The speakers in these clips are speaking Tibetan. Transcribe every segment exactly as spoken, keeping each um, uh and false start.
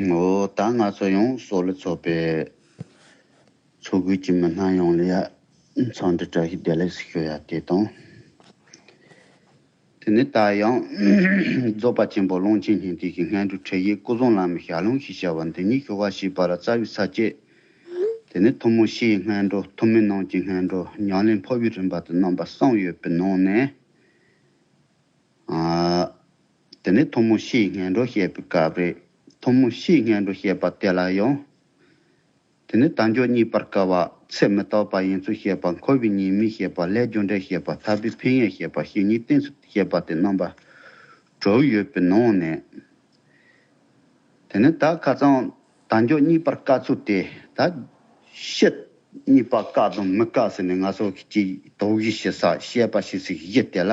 འོ་ད་ང་ཚོ་ཡང་སོག་ལུ་ཚོགས་པའི་ཚོགས་སྒོ་གི་མི་སྣ་ཡོངས་ལ་ཡ་འཚམས་འདྲི་བཀྲ་ཤིས་བདེ་ལེགས་ཞུ་ཡ་དེ་དང་། དེ་ནས་ད་ཡང་རྫོགས་པ་ཆེན་པོ་ཀློང་ཆེན་སྙིང་ཐིག་གི་སྔོན་འགྲོའི་ཁྲིད་ཡིག་སྐུ་གསུང་བླ་མའི་ཞལ་ལུང་ཞེས་བྱ་བ་འདི་ཉིད་ཞུ་བ་ཞེས་པ་ལ་རྩ་བའི་ས་བཅད། དེ་ནས་ཐུན་མོང་སྤྱིའི་སྔོན་འགྲོ། ཐུན་མིན་ནང་གི་སྔོན་འགྲོ། ཉམས་ལེན་འཕོ་བའི་རིམ་པ་དེ་རྣམ་པ་གསུམ་ཡོད་པའི་ནང་ནས། ཨ། དེ་ནས་ཐུན་མོང་སྤྱིའི་སྔོན་འགྲོ་བཤད་པའི་སྐབས་རེད། ཐུན་མོང་སྤྱིའི་སྔོན་འགྲོ་བཤད་པ་དེ་ལ་ཡང་། དེ་ནས་དལ་འབྱོར་རྙེད་པར་དཀའ་བ། ཚེ་མི་རྟག་པ་ཡིན་ཚུལ་བཤད་པ། འཁོར་བའི་ཉེས་དམིགས་བཤད་པ། ལས་རྒྱུ་འབྲས་བཤད་པ། ཐར་པའི་ཕན་ཡོན་བཤད་པ། བཤེས་གཉེན་བསྟེན་ཚུལ་བཤད་པ་དེ་རྣམ་པ་དྲུག་ཡོད་པའི་ནང་ནས། དེ་ནས་ད་ཁ་སང་དལ་འབྱོར་རྙེད་པར་དཀའ་ཚུལ་དེ་ད་ཕྱིར་རྙེད་པ་དཀའ་དང་མི་དཀའ་ཟེར་ནས་ང་ཚོ་གི་ཅིག་དོགས་གཞི་བྱེད་ས་བཤད་པ་བྱེད་སའི་གཞི་དེ་ལ།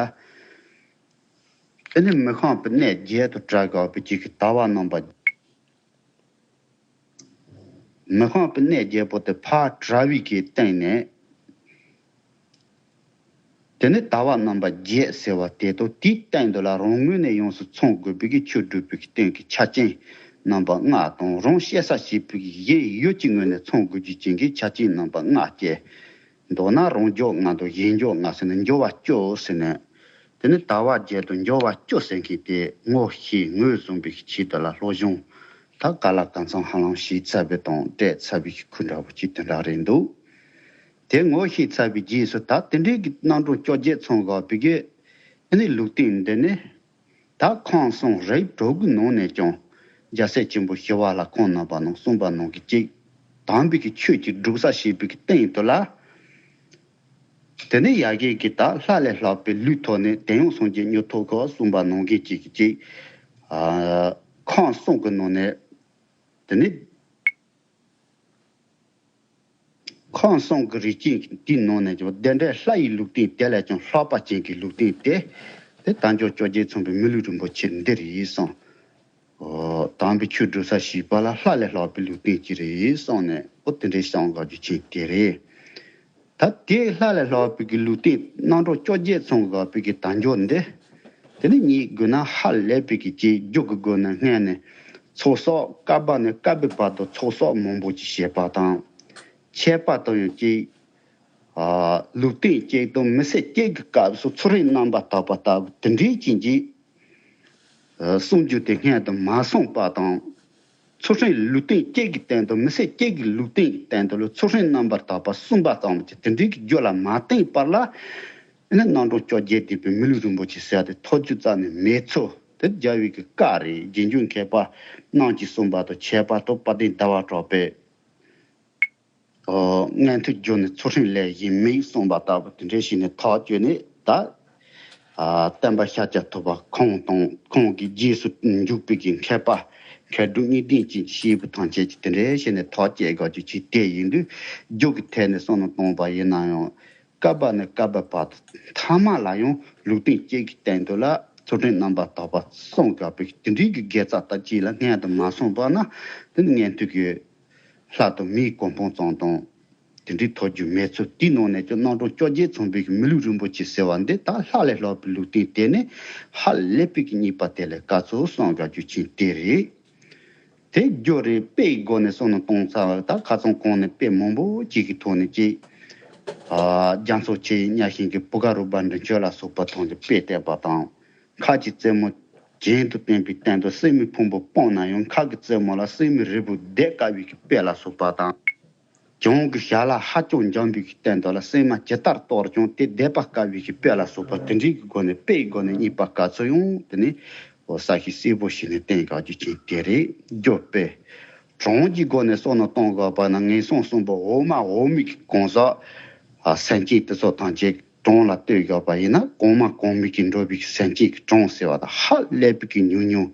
དེ་ནས་མི་ཤིགས་པའི་གནས་བརྒྱད་དུ་གྲགས་དགོས་པའི་ཅིག་གི་ལྟ་བ་རྣམ་པ། མི་ཤིགས་པའི་གནས་བརྒྱད་པོ་དེ་ཕར་བྲལ་བའི་གི་སྟེང་ནས། དེ་ནས་ལྟ་བ་རྣམ་པ་བརྒྱད་ཟེར་བ་དེ་དང་དེའི་སྟེང་དུ་ལ་རང་ངོས་ནས་ཡོངས་སུ་ཚང་དགོས་པའི་གི་ཆོས་སྒྲུབ་པའི་གི་སྟེང་གི་ཆ་རྐྱེན་རྣམ་པ་ལྔ་དང་། རང་སྐྱེ་ས་བྱེད་པའི་གི་གཞན་ཡུལ་གྱི་ངོས་ནས་ཚང་དགོས་རྒྱུ་ཅན་གྱི་ཆ་རྐྱེན་རྣམ་པ་ལྔ་བཅས། མདོར་ན་རང་འབྱོར་ལྔ་དང་གཞན་འབྱོར་ལྔ་ཟེར་ནས་འབྱོར་བ་བཅུ་ཟེར་ནས། དེ་ནི་ལྟ་བ་བརྒྱད་དང་འབྱོར་བ་བཅུ་ཟེར་མཁན་དེ་ངོ་ཤེས་ངོས་བཟུང་བའི་ཆེད་དུ་ལ་སློབ་སྦྱོང་ད་ག་ལ་གང་འཚམ་ཧ་ལམ་ཤེས་ཚར་བའི་དང་སྤྲད་ཚར་བའི་ཁུལ་འདྲ་བོ་ཅིག་དེ་འདྲ་རེད་འདུག་དེ་ངོ་ཤེས་ཚར་བའི་རྗེས་སུ་ད་དེ་འདྲའི་གི་རྣམ་གྲངས་བཅོ་བརྒྱད་ཚང་དགོས་པའི་གི་དེ་ནི་ལུགས་བསྟན་འདི་ནི། ད་ཁམས་གསུམ་རིགས་དྲུག་གི་ནང་ནས་ཀྱང་རྒྱལ་སྲས་ཆེན་པོ་ཞི་བ་ལྷ་ཁོང་རྣམ་པ་རྣམས་གསུངས་པ་ནང་གི་གཅིག་དམ་པའི་གི་ཆོས་ཀྱི་སྒྲུབ་ས་ཞེས་པའི་གི་སྟེང་དུ་ལ། དེ་ནས་ཡ་གི་གི་ད་ལྷ་ལས་ལྷག་པའི་ལུས་ཐོབ་ནས་དེ་ཡང་སངས་རྒྱས་མྱུར་ཐོབ་ཁོ་གསུངས་པ་ནང་གི་གཅིག་གི་གཅིག་ཨ། ཁམས་གསུམ་གི་ནང་ནས་དེ་ནས། ཁམས་གསུམ་གྱི་རིགས་ཅན་དེའི་ནང་ནས་ཀྱང་བདེན་བྲལ་ལྷ་ཡི་ལུགས་བསྟན་དེ་ལས་ཀྱང་ལྷག་པ་ཅན་གྱི་ལུགས་བསྟན་ཏེ། དེ་དལ་འབྱོར་བཅོ་བརྒྱད་ཚང་བའི་མི་ལུས་རིན་པོ་ཆེ་འདི་རེད་གསུངས། ཨོ། དམ་པའི་ཆོས་སྒྲུབ་ས་ཞེས་པ་ལ་ལྷ་ལས་ལྷག་པའི་ལུགས་བསྟན་ཅིག་རེད་གསུངས་ནས་ཨོ་དེ་འདྲའི་བྱང་དགའ་རྒྱུ་ཆེན་དེ་རེད། ད་དེ་ལྷ་ལས་ལྷག་པའི་གི་ལུགས་བསྟན་རྣམ་གྲངས་བཅོ་བརྒྱད་ཚང་དགོས་པའི་གི་དལ་འབྱོར་འདི། དེ་ནི་རྙེད་དགོས་ན་ཧ་ལས་པའི་གི་ཅིག་རྒྱུ་གི་སྒོ་ནས་སྔོན་ནས་ཚོགས་གསོག་བསྐལ་པ་ནས་བསྐལ་པའི་བར་དུ་ཚོགས་གསོག་མང་པོ་ཅིག་བྱས་པ་དང་། ཁྱད་པར་དུ་ཡང་ཅིག་ཨ། ལུགས་བསྟན་གཅིག་དང་མི་ཚེ་གཅིག་གི་སྐབས་སུ་ཚུལ་ཁྲིམས་རྣམ་པར་དག་པ་ལྟ་བུ་དེ་འདྲའི་ཅན་གྱི་ཨ། གསུང་རྒྱུ་དེ་སྔོན་དུ་མ་སོང་བ་དང་། ཚུལ་ཁྲིམས་ལུགས་བསྟན་གཅིག་གི་སྟེང་དུ་མི་ཚེ་གཅིག་གི་ལུགས་བསྟན་གྱི་སྟེང་དུ་ལ་ཚུལ་ཁྲིམས་རྣམ་པར་དག་པ་གསུངས་པ་ཙམ་གྱིས་དེ་འདྲའི་གི་རྒྱུ་ལ་མ་བརྟེན་པར་ལ། ཨ་ནི་རྣམ་གྲངས་བཅོ་བརྒྱད་ལྡན་པའི་མི་ལུས་རིན་པོ་ཆེ་ཟེར་ཡ་དེ་ཐོབ་རྒྱུ་རྩ་ནས་མེད་ཚུལ་དེ་རྒྱལ་བའི་གི་བཀའ་རེད། རྗེས་འཇུག་མཁས་པ་རྣམས་ཀྱིས་གསུངས་པ་དང་ཁྱད་པར་དུ་དཔལ་ལྡན་ཟླ་བ་གྲགས་པས། ཨོ། མངོན་མཐོའི་རྒྱུ་ནི་ཚུལ་ཁྲིམས་ལས་གཞན་མེད་གསུངས་པ་ལྟ་བུ་དེ་འདྲ་ཞིག་ནས་ཐག་བཅད་ནས་ད། ཨ། བསྟན་པ་ཤཱཀྱ་ཐུབ་པ་ཁོང་དང་ཁོང་གི་རྗེས་སུ་འཇུག་པའི་གི་མཁས་པ་མཁས་གྲུབ་གཉིས་ལྡན་གྱི་སྐྱེས་བུ་ཐམས་ཅད་ཀྱིས་དེ་འདྲ་བྱས་ནས་ཐག་བཅད་དགོས་རྒྱུ་ཅིག་དེ་ཡིན་དུས་རྒྱུ་གི་ཐད་ནས་བསམ་བློ་བཏང་བ་ཡིན་ན་ཡང་བསྐལ་པ་ནས་བསྐལ་པའི་བར་དུ་ཐ་མ་ལ་ཡང་ལུགས་བསྟན་གཅིག་གི་སྟེང་དུ་ལ་ཚུལ་ཁྲིམས་རྣམ་པར་དག་པ་གསུངས་དགོས་པའི་དེ་འདྲའི་གི་དགེ་རྩ་ལྟ་ཅི་ལ་སྔོན་དུ་མ་སོང་བ་ན་དེ་ནི་མངོན་མཐོའི་གི་ལྷ་དང་མིའི་གོ་འཕང་ཙམ་དང་། དེ་འདྲའི་ཐོབ་རྒྱུ་མེད་ཚུལ་དེའི་ནང་ནས་ཀྱང་རྣམ་གྲངས་བཅོ་བརྒྱད་ཚང་བའི་མི་ལུས་རིན་པོ་ཆེ་ཟེར་བ་འདི་ད་ལྷ་ལས་ལྷག་པའི་ལུགས་བསྟན་དེ་ནི་ཧ་ལས་པའི་གི་རྙེད་པ་དེ་ལས་དཀའ་ཚུལ་གསུངས་དགོས་རྒྱུ་ཅན་དེ་རེད། དེ་རྒྱུ་རེད། དཔེའི་སྒོ་ནས་བསམ་བློ་གཏོང་ཚར་བ་ད་ཁ་སང་གོང་ནས་དཔེ་མང་པོ་ཅིག་གི་ཐོག་ནས་ཅིག་ཨ། རྒྱ་མཚོ་ཆེ་ཡི་གཉའ་ཤིང་གི་བུ་ག་རུ་བ་འདྲི་ཆོས་ལ་སོགས་པ་ཐོག་ནས་དཔེ་བལྟས་པ་དང་། མཁར་གྱི་རྩེ་མོ་གྱེན་དུ་བསྟན་པའི་སྟེང་དུ་སྲིན་མོའི་ཕུང་པོ་སྤུངས་ན་ཡང་མཁར་གྱི་རྩེ་མོ་ལ་སྲིན་མོའི་རིལ་བུ་བརྡེག་དཀའ་བའི་གི་དཔེ་ལ་སོགས་པ་དང་། གྱང་གི་ཞལ་ལ་ཧ་ཅང་འཇམ་པའི་གི་སྟེང་དུ་ལ་སྲིན་མ་ཇི་ལྟར་གཏོར་ཀྱང་དེ་བརྡེག་པ་དཀའ་བའི་གི་དཔེ་ལ་སོགས་པ་དེ་འདྲའི་གི་སྒོ་ནས་དཔེའི་སྒོ་ནས་རྙེད་པ་དཀའ་ཚུལ་ཡང་དེ་ནི་འོ་ས་ཤི་སྲིད་པོ་ཞིག་ནས་བསྟན་དགོས་རྒྱུ་ཅན་དེ་རེད། རྒྱུ་དཔེ་གྲངས་ཀྱི་སྒོ་ནས་བསམ་བློ་གཏོང་དགོས་པ་ན་ངན་སོང་གསུམ་པོ་འོག་མ་འོག་མིན་གྱི་གང་ཟག་ཨ། སེམས་ཅན་དེ་ཚོ་ཐམས་ཅད་གྲངས་ལ་ལྟོས་དགོས་པ་ཡིན་ན་གོང་མ་གོང་མིན་གྱི་འགྲོ་བའི་སེམས་ཅན་གྱི་གྲངས་ཟེར་བ་དང་ཧ་ལས་པའི་གི་ཉུང་ཉུང་།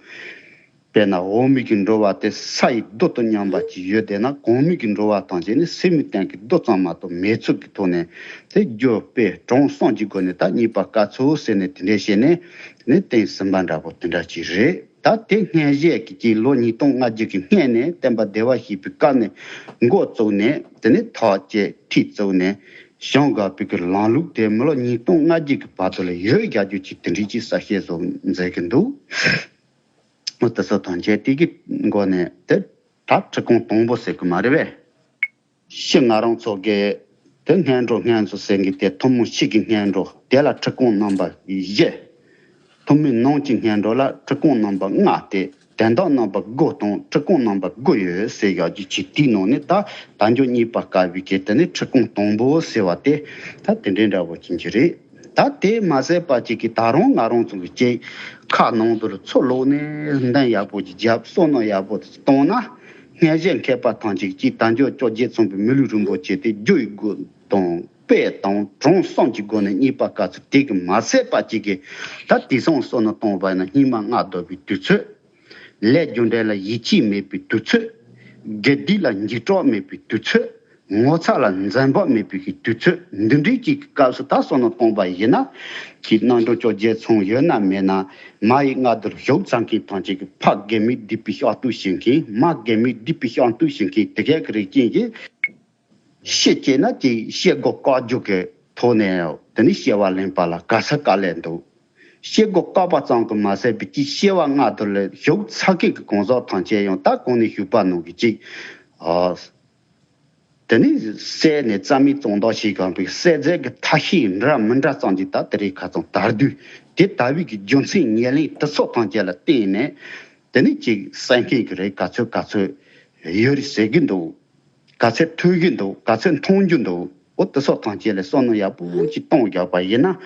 དཔེར་ན་འོག་མིན་གྱི་འགྲོ་བ་དེ་ས་ཡི་རྡོ་དང་མཉམ་པ་ཅིག་ཡོད་བསྡད་ན་གོང་མིན་གྱི་འགྲོ་བ་ཐམས་ཅད་ནི་སེམས་མི་བརྟན་གྱི་རྡོ་ཙམ་མ་གཏོགས་མེད་ཚུལ་གྱི་ཐོག་ནས་དེ་རྒྱུ་དཔེ་གྲངས་གསུམ་གྱི་སྒོ་ནས་ད་རྙེད་པ་དཀའ་ཚུལ་ཟེར་ནས་དེ་འདྲས་བཤད་ནས་དེ་ནས་བསྟན་ཟིན་པ་འདྲ་པོ་དེ་འདྲ་ཅིག་རེད། ད་དེ་སྔོན་བཤད་ཀྱི་ཅིག་ལོ་ཉིས་སྟོང་ལྔ་བརྒྱ་གི་སྔོན་ནས་བསྟན་པ་བདེ་བར་གཤེགས་པའི་སྐབས་ནས་འགོ་བཙུགས་ནས་དེ་ནས་ཐག་བཅད་ཁྲིད་བཙུགས་ནས་བྱང་དགའ་བོད་ཀྱི་ལམ་ལུགས་དེ་མི་ལོ་ཉིས་སྟོང་ལྔ་བརྒྱ་གི་བར་དུ་ལ་ཡོད་རྒྱ་རྒྱུ་ཅིག་དེ་འདྲའི་ཅིག་གསལ་བཤད་བཟོ་མཛད་ཀྱི་འདུག་མོ་དེ་ཚོ་ཐམས་ཅད་དེ་གི་སྒོ་ནས་དེ་ད་ཁྲི་ཀོང་དང་པོ་ཟེར་གི་མ་རེད་པས། ཕྱི་ང་རང་ཚོ་གི་དེ་སྔོན་འགྲོ་སྔོན་འགྲོ་ཟེར་གི་དེ་ཐུན་མོང་ཕྱི་གི་སྔོན་འགྲོ་དེ་ལ་ཁྲི་ཀོང་རྣམ་པ་བཞི། ཐུན་མོང་ནང་གི་སྔོན་འགྲོ་ལ་ཁྲི་ཀོང་རྣམ་པ་ལྔ་སྟེ། དོན་དག་རྣམ་པ་དགུ་དང་ཁྲི་ཀོང་རྣམ་པ་དགུ་ཡོད་ཟེར་ཡག་གི་ཆེད་དེའི་ནང་ནས་ད་དལ་འབྱོར་རྙེད་པར་དཀའ་བའི་གི་དེ་ནི་ཁྲི་ཀོང་དང་པོ་ཟེར་བ་དེ་ད་དེ་འདྲའི་འདྲ་བོ་ཅན་གྱི་རེད། ད་དེ་མ་ཟད་པ་ཅིག་གིས་ད་རུང་ང་རང་ཚོ་གི་ཅིག་ཁ་ནང་དུ་ཚུར་ལོག་ནས་འདོན་ཡག་པོ་ཅིག་རྒྱབ་བསམ་མནོ་ཡག་པོ་ཅིག་བཏང་ན། སྔོན་བྱོན་མཁས་པ་ཐམས་ཅད་ཀྱིས་དལ་འབྱོར་བཅོ་བརྒྱད་མཚུངས་པའི་མི་ལུས་རིན་པོ་ཆེ་དེ་རྒྱུ་ཡི་སྒོ་དང་དཔེ་དང་གྲངས་གསུམ་གྱི་སྒོ་ནས་རྙེད་པར་དཀའ་ཚུལ་དེ་གི་མ་ཟད་པ་ཅིག་གིས་ད་དེང་སང་བསམ་མནོ་བཏང་བ་ཡིན་ན་སྙིགས་མ་ལྔ་བདོ་བའི་དུས་ཚོད། ལས་རྒྱུ་འབྲས་ལ་ཡིད་ཆེས་མེད་པའི་དུས་ཚོད། དགེ་སྡིག་ལ་འཇིགས་སྐྲག་མེད་པའི་དུས་ཚོད། ངོ་ཚ་ལ་འཛེམ་བག་མེད་པའི་གི་དུས་ཚོད་འདི་འདྲའི་ཅིག་གི་སྐབས་སུ་ད་བསམ་མནོ་བཏང་བ་ཡིན་ན། ཁྱེད་རྣམ་གྲོལ་བཅོ་བརྒྱད་མཚུངས་ཡོད་ན་མེད་ན། མ་ཡི་མངའ་བདག་བཞུགས་ཚང་མཁན་ཐམས་ཅད་ཀྱི་ཕ་དགེ་མེད་སྡིག་པའི་ཤ་དུག་བྱེད་མཁན། མ་དགེ་མེད་སྡིག་པའི་ཤ་དུག་བྱེད་མཁན་དེ་གའི་གི་རིགས་ཅན་གྱི། ཤི་སྐྱེས་ན་ཅིག་སྐྱེ་སྒོ་བཀག་རྒྱུ་གི་ཐོག་ནས་དེ་ནི་སྐྱེ་བ་ལེན་པ་ལ་ག་ས་ག་ལས་འདུག་སྐྱེ་སྒོ་བཀག་པ་ཙམ་གྱིས་མ་ཟད་པའི་ཅིག་སྐྱེ་བ་ལྔ་བདོ་ལ་ཞུགས་ཚར་མཁན་གྱི་གང་ཟག་ཐམས་ཅད་ཡང་ད་གོང་ནས་ཞུས་པ་ནང་གི་ཅིག་ཨ། དེ་ནི་བསད་ནས་རྩ་མེད་བཙོང་དོགས་བྱེད་གམ་པའི་བསད་རྫས་ཀྱི་ཐ་ཤལ་འདྲ་མི་འདྲ་ཙམ་གྱིས་ད་དེ་རིང་ཁ་ཚང་དར་དུས་དེ་དར་བའི་གི་རྒྱུ་མཚན་ཉེར་ལེན་དེ་ཚོ་ཐམས་ཅད་ལ་བརྟེན་ནས་དེ་ནི་ཅིག་བསད་མཁན་གྱི་རིགས་ག་ཚོད་ག་ཚོད་ཡོད་རེད་ཟེར་གི་འདུག་ག་ཚོད་ཐོས་ཀྱི་འདུག་ག་ཚོད་མཐོང་རྒྱུ་འདུག་འོ་དེ་ཚོ་ཐམས་ཅད་ལ་བསམ་མནོ་ཡག་པོ་ཅིག་གཏོང་རྒྱག་པ་ཡིན་ན།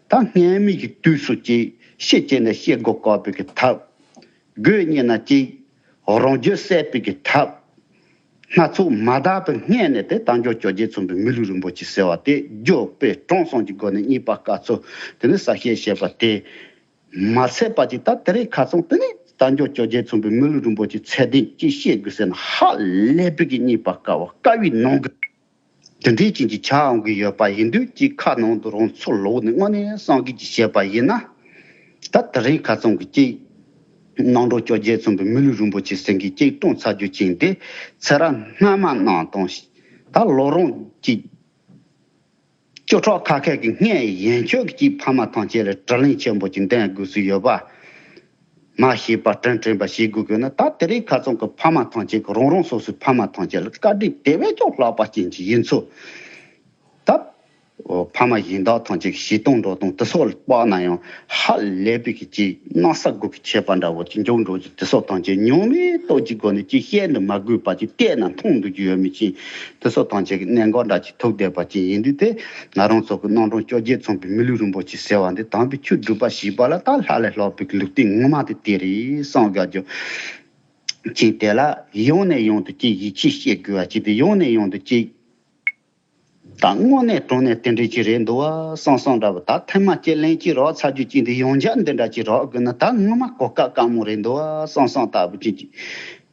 ད་སྔོན་མའི་གི་དུས་སུ་ཅིག་ཤི་སྐྱེས་ནས་སྐྱེ་སྒོ་བཀག་པའི་གི་ཐབས། དགོས་རྙེད་ན་ཅིག་རང་རྒྱུད་བསད་པའི་གི་ཐབས། སྣ་ཚོགས་མ་དག་པའི་སྔོན་ནས་དེ་དལ་འབྱོར་བཅོ་བརྒྱད་མཚུངས་པའི་མི་ལུས་རིན་པོ་ཆེ་ཟེར་བ་དེ་རྒྱུ་དཔེ་གྲངས་གསུམ་གྱི་སྒོ་ནས་རྙེད་པར་དཀའ་ཚུལ་དེ་ནི་གསལ་བཤད་བྱས་པ་དེ། མ་ཚད་པ་ཅིག་ད་དེ་རིང་ཁ་སང་དེ་ནི་དལ་འབྱོར་བཅོ་བརྒྱད་མཚུངས་པའི་མི་ལུས་རིན་པོ་ཆེ་ཚད་ལྡན་ཅིག་བཤད་དགོས་ཟེར་ན་ཧ་ལས་པའི་གི་རྙེད་པར་དཀའ་བ་དཀའ་བའི་ནང་གི་དེ་འདྲའི་ཅན་གྱི་ཆགས་འོང་གི་ཡོད་པ་ཡིན་དུས་ཅིག་ཁ་ནང་དུ་རང་ཚུར་ལོག་ནས་དངོས་གནས་བསམ་གྱིས་ཀྱི་བཤད་པ་ཡིན་ན། ད་དེ་རིང་ཁ་སང་གི་ཅིག་རྣམ་གྲོལ་བཅོ་བརྒྱད་མཚུངས་པའི་མི་ལུས་རིན་པོ་ཆེ་ཟེར་མཁན་ཅིག་བཀྲོངས་ཚར་རྒྱུ་ཅན་དེ་ཚེ་རབས་སྔ་མ་ནང་དང་ད་ལོ་རང་ཅིག་བཅུ་ཕྲག་ཁ་ཤས་ཀྱི་སྔས་ཡན་ཆོད་ཀྱི་ཕ་མ་ཐམས་ཅད་ལ་དྲིན་ལན་ཆེན་པོ་ཅིག་འདོན་དགོས་སུ་ཡོད་པ། མ་ཤེས་པ་དྲིན་དྲན་པ་བྱེད་དགོས་དགོས་ན་ད་དེ་རིང་ཁ་སང་གི་ཕ་མ་ཐམས་ཅད་ཀྱི་རང་རང་སོ་སོའི་ཕ་མ་ཐམས་ཅད་ལ་བཀའ་དྲིན་དེ་བས་ཀྱང་ལྷག་པ་ཅན་ཅིག་ཡིན་ཚུལ། ད་ཕ་མ་གཞན་དག་ཐམས་ཅད་ཀྱི་བྱེད་སྟངས་འགྲོ་སྟངས་དེ་སོགས་ལ་དཔག་ན་ཡང་ཧ་ལས་པའི་གི་ཅིག་སྣང་ས་སྒོ་གི་ཆད་པ་འདྲ་བོ་ཅིག་འཇོག་འགྲོ་རྒྱུ་དེ་སོགས་ཐམས་ཅད་མྱོང་བའི་སྟོབས་ཀྱི་སྒོ་ནས་ཅིག་བཤད་ནས་མ་དགོས་པ་ཅིག་བལྟས་ན་མཐོང་འདུག་རྒྱུ་ཡོད་མི་ཅིག་དེ་ཚོ་ཐམས་ཅད་ཀྱི་གནད་འགག་འདྲ་ཅིག་ཐུག་བསྡད་པ་ཅིག་ཡིན་དུས་དེ་ང་རང་ཚོ་གི་རྣམ་གྲངས་བཅོ་བརྒྱད་མཚུངས་པའི་མི་ལུས་རིན་པོ་ཆེ་ཟེར་བ་འདི་དམ་པའི་ཆོས་སྒྲུབ་པ་ཞེས་པ་ལ་ད་ལྷ་ལས་ལྷག་པའི་ལུགས་བསྟན་ངོ་མ་དེ་དེ་རེད་བསམ་དགའ་རྒྱུ་ཅིག་དེ་ལ་ཡང་ནས་ཡང་དུ་ཅིག་ཡིད་ཆེས་བྱེད་དགོས་པ་ཅིག་དེ་ཡང་ནས་ཡང་དུ་ཅིག་ད་དངོས་གནས་དྲང་གནས་དེ་འདྲ་ཅིག་རེད་འདུག་བ་བསམ་བསམ་འདྲ་བོ་ད་ཐེངས་མ་གཅིག་ལན་གཅིག་རག་ཚར་རྒྱུ་ཅིག་འདི་ཡང་བསྐྱར་འདི་འདྲ་ཅིག་རག་དགོས་ན་ད་ངོ་མ་གོ་སྐབས་དཀའ་མོ་རེད་འདུག་བ་བསམ་བསམ་ལྟ་བུ་ཅིག་ཅིག་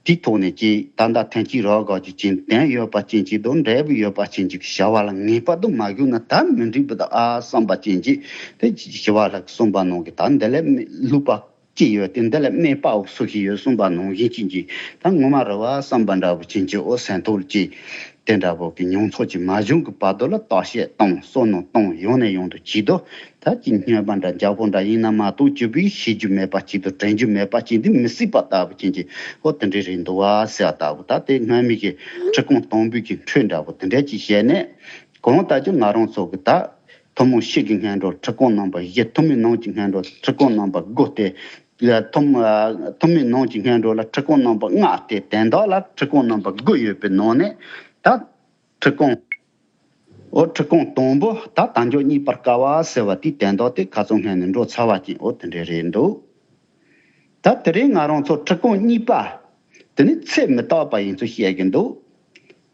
དེའི་ཐོག་ནས་ཅིག་ད་ལྟ་ཐེངས་གཅིག་རག་དགོས་རྒྱུ་ཅན་དོན་ཡོད་པ་ཅན་ཅིག་དང་འབྲས་བུ་ཡོད་པ་ཅན་ཅིག་བྱ་བ་ལ་ངེས་པར་དུ་མ་གཞུག་ན་ད་མི་འགྲིག་པ་དང་ཨ་བསམ་པ་ཅན་ཅིག་དེ་ཞི་བ་ལྷ་གསུངས་པ་ནང་གི་ད་འདི་ལས་མི་ལུགས་པ་ཅི་ཡོད་དེ་འདི་ལས་སྨྲས་པའོ་སུ་ཞིག་ཡོད་གསུངས་པ་ནང་བཞིན་ཅན་ཅིག་ད་ངོ་མ་རེད་བ་བསམ་པ་འདྲ་བོ་ཅན་ཅིག་འོ་སེམས་ཐོག་ཅིག་དེ་འདྲ་བོ་གི་མྱོང་ཚོར་ཅིག་མ་བྱུང་གི་བར་དུ་ལ་བརྟག་དཔྱད་གཏོང་བསམ་མནོ་གཏོང་ཡང་ནས་ཡང་དུ་བྱེད་དོ། ད་ཅིག་སྨྱོན་པ་འདྲ་འཇག་པོ་འདྲ་ཡིན་ན་མ་གཏོགས་སྤྱི་པའི་ཤེས་རྒྱུ་མེད་པ་ཅིག་དང་དྲན་རྒྱུ་མེད་པ་ཅིག་འདི་མི་སྲིད་པ་ལྟ་བུ་ཅན་གྱི་ཨོ་དེ་འདྲ་རེད་འདུག་བ་ཟེར་བ་ལྟ་བུ་ད་དེ་སྔ་མའི་གི་ཁྲི་ཀོང་དང་པོའི་གི་འཕྲོས་འདྲ་བོ་དེ་འདྲ་ཅིག་བྱས་ནས་གང་ལྟར་ཀྱང་ང་རང་ཚོ་གི་ད་ཐུན་མོང་ཕྱི་གི་སྔོན་འགྲོ་ཁྲི་ཀོང་རྣམ་པ་བཞི་ཐུན་མོང་ནང་གི་སྔོན་འགྲོ་ཁྲི་ཀོང་རྣམ་པ་དགུ་སྟེ་ཐུན་ཐུན་མོང་ནང་གི་སྔོན་འགྲོ་ལ་ཁྲི་ཀོང་རྣམ་པ་ལྔ་སྟེ་དོན་དག་ལ་ཁྲི་ཀོང་རྣམ་པ་དགུ་ཡོད་པའི་ནང་ནས་ད་ཁྲི་ཀོང་། འོ་ཁྲི་ཀོང་དང་པོ་ད་དལ་འབྱོར་རྙེད་པར་དཀའ་བ་ཟེར་བ་དེའི་དོན་དག་དེ་ཁ་སང་སྔོན་ནས་འགྲོ་ཚར་བ་ཅན་འོ་དེ་འདྲ་རེད་འདུག་ད་དེ་རིང་ང་རང་ཚོ་ཁྲི་ཀོང་གཉིས་པ་དེ་ནི་ཚེ་མི་རྟག་པ་ཡིན་ཚུལ་བཤད་ཀྱི་འདུག་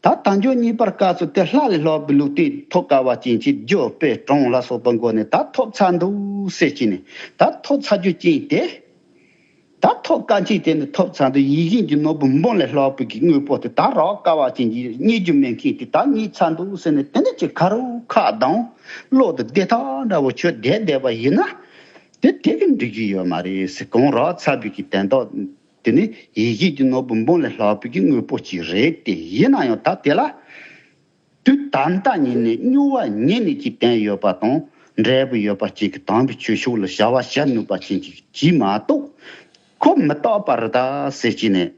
ད་དལ་འབྱོར་རྙེད་པར་དཀའ་ཚུལ་དེ་ལྷ་ལས་ལྷག་པའི་ལུགས་བསྟན་ཐོབ་དཀའ་བ་ཅན་གྱི་རྒྱུ་དཔེ་གྲངས་ལ་སོགས་པའི་སྒོ་ནས་ད་ཐོབ་ཚར་འདུག་ཟེར་གྱི་ནས་ད་ཐོབ་ཚར་རྒྱུ་ཅན་དེ། ད་ཐོབ་དཀའ་ཅན་དེ་ནི་ཐོབ་ཚར་འདུག་ཡིད་བཞིན་གྱི་ནོར་བུ་འབུམ་ལས་ལྷག་པའི་གི་དངོས་པོ་དེ་ད་རག་དཀའ་བ་ཅན་གྱི་རྙེད་རྒྱུ་མེད་མཁན་དེ་ད་རྙེད་ཚར་འདུག་ཟེར་ནས་དེ་ནི་ཅིག་ཁ་རུ་ཁ་གདངས་བློ་དེ་བདེ་ཐག་འདྲ་བོ་ཆོད་བསྡད་བསྡད་པ་ཡིན་ན་དེ་དེ་གི་འགྲིག་གི་ཡོད་མ་རེད་ཟེར། གང་རག་ཚར་བའི་གི་དོན་དག་དེ་ནི་ཡིད་བཞིན་གྱི་ནོར་བུ་འབུམ་ལས་ལྷག་པའི་གི་དངོས་པོ་ཅིག་རེད་དེ་ཡིན་ན་ཡང་ད་དེ་ལ། དུས་ད་ལྟ་ཉིད་ནས་སྨྱོ་བ་ཉིད་ནས་ཀྱི་བསྟན་ཡོད་པ་དང་འབྲས་བུ་ཡོད་པ་ཅིག་གི་དམ་པའི་ཆོས་ཕྱོགས་ལ་བྱ་བ་བྱ་ནུས་པ་ཅན་ཅིག་གིས་མ་གཏོགས། ཁོ་མི་རྟག་པ་རེད་ད་ཟེར་གྱི་ནས།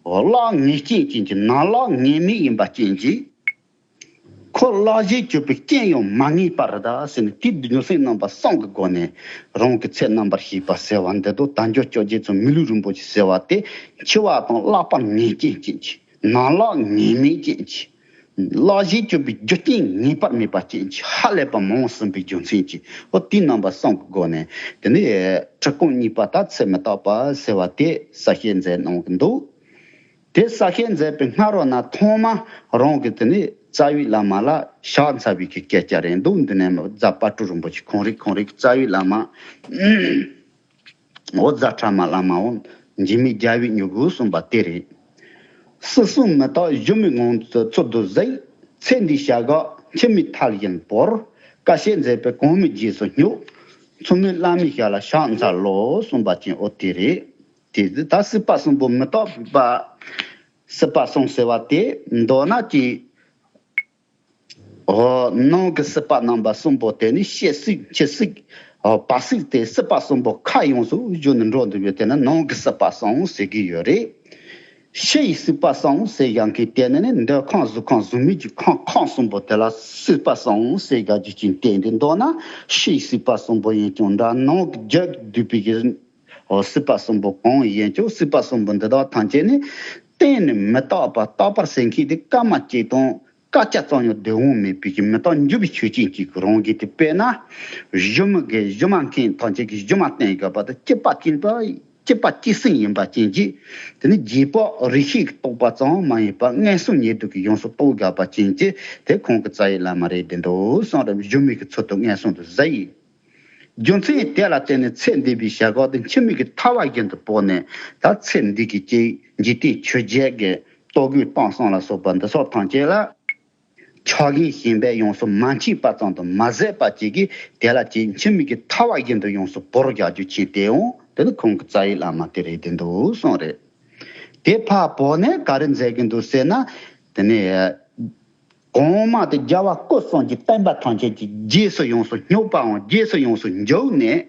གླགས་ངེས་རྐྱེན་ཅན་གྱི་ནང་གླགས་ངེས་མེད་ཡིན་པ་ཅན་གྱི། ཁོ་གླགས་གཞན་གྱུར་པའི་རྐྱེན་ཡང་མ་ངེས་པ་རེད་ད་ཟེར་ནས། དེའི་རྒྱུ་མཚན་རྣམ་པ་གསུམ་གྱི་སྒོ་ནས་རང་གི་ཚད་རྣམ་པར་ཤེས་པ་ཟེར་བ་འདི་དང་། དལ་འབྱོར་བཅོ་བརྒྱད་ཚོ་མི་ལུས་རིན་པོ་ཆེ་ཟེར་བ་དེ། འཆི་བ་དང་བརླག་པ་ངེས་རྐྱེན་ཅན་གྱི། ནང་གླགས་ངེས་མེད་ཅན་གྱི། གླགས་གཞན་གྱུར་པའི་རྒྱུ་རྐྱེན་ངེས་པར་མེད་པ་ཅན་གྱི། ཧ་ལས་པ་མང་ཟིན་པའི་རྒྱུ་མཚན་གྱིས། འོ་དེའི་རྣམ་པ་གསུམ་གྱི་སྒོ་ནས། དེ་ནས་ཁྲི་སྐོང་གཉིས་པ་ད་ཚད་མི་རྟག་པ་ཟེར་བ་དེ་གསལ་བཤད་མཛད་གནང་གི་འདུག་དེ་གསལ་བཤད་མཛད་པའི་སྔ་རོལ་ན་ཐོག་མ་རང་གི་དེ་ནས་རྩ་བའི་བླ་མ་ལ་ཕྱག་འཚལ་བའི་གི་སྐད་ཆ་རེད་འདུག་འདི་ནས་རྫ་དཔལ་སྤྲུལ་རིན་པོ་ཆེ་ཁོང་རིག་ཁོང་རིག་རྩ་བའི་བླ་མ། འོ་རྫ་ཕྲ་མ་བླ་མ་འོ། འཇིགས་མེད་རྒྱལ་བའི་མྱུ་གུ་གསུངས་པ་དེ་རེད། སྲིད་གསུམ་མི་རྟག་སྒྱུ་མའི་ངང་དུ་ཚུལ་དུ་གཟིགས། ཚེ་འདིའི་བྱ་དགའ་འཆི་མེད་མཐའ་ཡས་བོར། དཀའ་སྤྱད་མཛད་པའི་གོང་མའི་རྗེས་སུ་སྙོག། མཚུངས་མེད་བླ་མའི་ཞབས་ལ་ཕྱག་འཚལ་ལོ་གསུངས་པ་ཅན་འོ་དེ་རེད། དེ་ད་སྲིད་པ་གསུམ་པོ་མི་རྟག་པ། སྲིད་པ་གསུམ་ཟེར་བ་དེ་མདོར་ན་ཅི། འོ། ནང་གི་སྲིད་པ་རྣམ་པ་གསུམ་པོ་དེ་ནི་ཤི་སྲིད་འཆི་སྲིད། འོ། བར་སྲིད་དེ་སྲིད་པ་གསུམ་པོ་ཁ་ཡོངས་སུ་བསྒྱུར་ནས་འགྲོ་འདུག་པས། དེ་ནི་ནང་གི་སྲིད་པ་གསུམ་ཟེར་གྱི་ཡོད་རེད། ཕྱི་ཡི་སྲིད་པ་གསུམ་ཟེར་ཡང་གི་དེ་ནི་ནི་འདོད་ཁམས་གཟུགས་ཁམས་གཟུགས་མེད་ཀྱི་ཁམས་ཁམས་གསུམ་པོ་དེ་ལ་སྲིད་པ་གསུམ་ཟེར་ག་རྒྱུ་ཅན་བསྟན་ཏེ། མདོར་ན་ཕྱི་ཡི་སྲིད་པ་གསུམ་པོ་ཡིན་ཀྱང་འདྲ། ནང་གི་རྒྱུད་བསྡུས་པའི་གི། འོ། སྲིད་པ་གསུམ་པོ་གང་ཡིན་ཀྱང་སྲིད་པ་གསུམ་པོ་འདི་དག་ཐམས་ཅད་ནི་གཏན་ནས་མི་རྟག་པ། རྟག་པར་ཟེར་མཁན་དེ་སྐར་མ་གཅིག་དང་སྐར་ཆ་ཙམ་ཡང་བདེ་བོ་མེད་པའི་གི་མི་རྟག་འགྱུར་བའི་ཆོས་ཅན་གཅིག་གི་རང་གི་དེ། དཔེར་ན་སྒྱུ་མ་གི་སྒྱུ་མ་མཁན་ཐམས་ཅད་ཀྱིས་སྒྱུ་མ་བསྟན་དགོས་པ་དང་། སྐྱེས་པ་སྐྱེས་པ་སྐྱེས་པ་སྐྱེས་ཟིན་ཡིན་པ་ཅན་གྱི། དེ་ནི་རྗེས་དཔག་རིགས་ཤེས་ཀྱིས་རྟོགས་པ་ཙམ་མ་ཡིན་པར་མངོན་སུམ་ཉིད་དུ་གི་ཡོངས་སུ་རྟོགས་དགོས་པ་ཅན་གྱི་དེ་ཁོང་གི་རྩ་བའི་བླ་མ་རེད་བསྡད་འདུག་གསུངས་རེད། སྒྱུ་མའི་གི་ཚུལ་དུ་མངོན་སུམ་དུ་གཟིགས་ཡིན། རྒྱུ་མཚན་དེ་ལ་བརྟེན་ནས་ཚེ་འདས་པའི་བྱ་དགའ་དེ་འཆི་མེད་ཀྱི་ཐར་བ་བཞིན་དུ་བོར་ནས། ད་ཚེ་འདི་གི་ཅིག་འཇིག་རྟེན་ཆོས་བརྒྱད་ཀྱི་ལྟོ་གོས་གཏམ་གསུམ་ལ་སོགས་པ་འདི་ཚོ་ཐམས་ཅད་ལ་ཆགས་ཞེན་ཞེན་པས་ཡོངས་སུ་མ་འཆིས་པ་ཙམ་དུ་མ་ཟད་པ་ཅིག་གིས། དེ་ལ་ཅིག་འཆི་མེད་ཀྱི་ཐར་བ་བཞིན་དུ་ཡོངས་སུ་བོར་རྒྱག་རྒྱུ་ཅན་དེའང་དེ་ནི་ཁོང་གི་རྩ་བའི་བླ་མ་དེ་རེད་བསྡད་འདུག་གསུངས་རེད། དེ་ཕར་བོར་ནས་ག་རེ་མཛད་ཀྱི་འདུག་ཟེར་ན། དེ་ནི། གོང་མ་དེ་རྒྱལ་བ་སྐུ་གསུམ་གྱི་བསྟན་པ་ཐམས་ཅད་ཀྱི་རྗེས་སུ་ཡོངས་སུ་སྙོགས་པའམ་རྗེས་སུ་ཡོངས་སུ་འཇུག་ནས།